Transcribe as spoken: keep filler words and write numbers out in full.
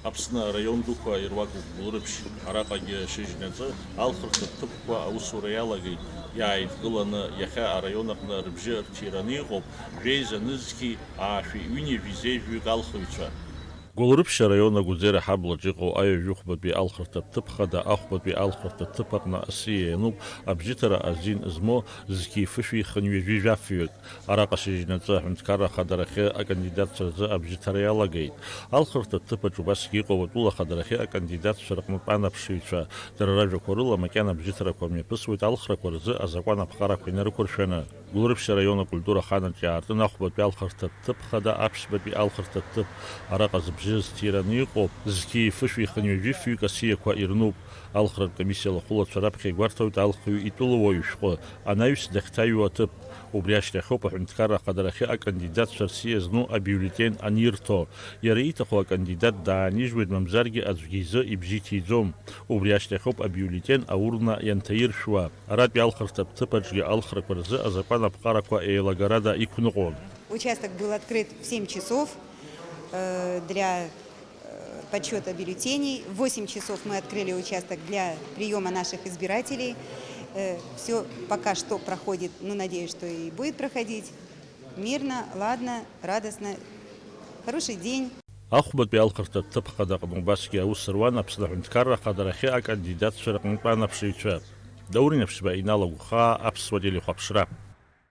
Аԥсны араион дуқәа ируакуп Гәылрыԥшь. Араҟагьы шьыжьнаҵы алхырҭатә ҭыԥқәа аусура иалагеит. Иааидкыланы иахьа араион аҟны рыбжьы рҭираны иҟоуп жәеиза нызқьи аашәи ҩынҩажәи зеижәҩык алхыҩцәа. Гәылрыԥшь араион Агәыӡера ҳаблаҿ иҟоу аҩажәихәбатәи алхырҭатә ҭыԥ хада ахәбатәи алхырҭатә ҭыԥ аҟны асиа иануп абжьыҭара азин змоу зқьи фышәи хынҩажәи жәафҩык. Араҟа шьыжьнаҵы аҳәынҭқарра ахадарахьы акандидатцәа рзы абжьыҭара иалагеит. Алхырҭатә ҭыԥаҿ убасгьы иҟоу атәыла ахадарахьы акандидатцәа рыҟнытә анаԥшыҩцәа. Дара ражәақәа рыла, макьана абжьыҭарақәа мҩаԥысуеит алхрақәа рзы азакәан аԥҟарақәа инарықәыршәаны. Гәылрыԥшь араион акультура аханаҿ иаартын ахәбатәи алхырҭатә ҭыԥ хада аԥшьбатәи алхырҭатә ҭыԥ. Араҟа зыбжьы зҭираны иҟоуп, зқьи фышәи хынҩажәи фҩык асиақәа ирнуп. Алхратә комиссиа алахәылацәа раԥхьа игәарҭоит алхҩы итәылауаҩ шәҟәы, анаҩс дахьҭаҩу аҭыԥ. Убри ашьҭахьоуп аҳәынҭқарра ахадарахьы акандидатцәа рсиа зну абиуллетен анирҭо. Иара ииҭаху акандидат даанижьуеит, мамзаргьы аӡәгьы изы ибжьы иҭиӡом. Убри ашьҭахьоуп абиуллетен аурна ианҭаиршәуа. Аратәи алхырҭатә ҭыԥаҿгьы алхрақәа рзы азакәан аԥҟарақәа еилагарада иқәныҟәон. Участок был открыт в семь часов, э, для, э, подсчёта бюллетеней. В восемь часов мы открыли участок для приёма наших избирателей. Э, всё пока что проходит, ну, надеюсь, что и будет проходить мирно, ладно, радостно. Хороший день. Ахәбатәи алхырҭатә ҭыԥ хадаҟны убасгьы аус руан Аԥсны аҳәынҭқарра ахадарахьы акандидатцәа рыҟнытә анаԥшыҩцәа. Даур Инаԥшьба, Инал Агәхаа, Аԥсуа телехәаԥшра.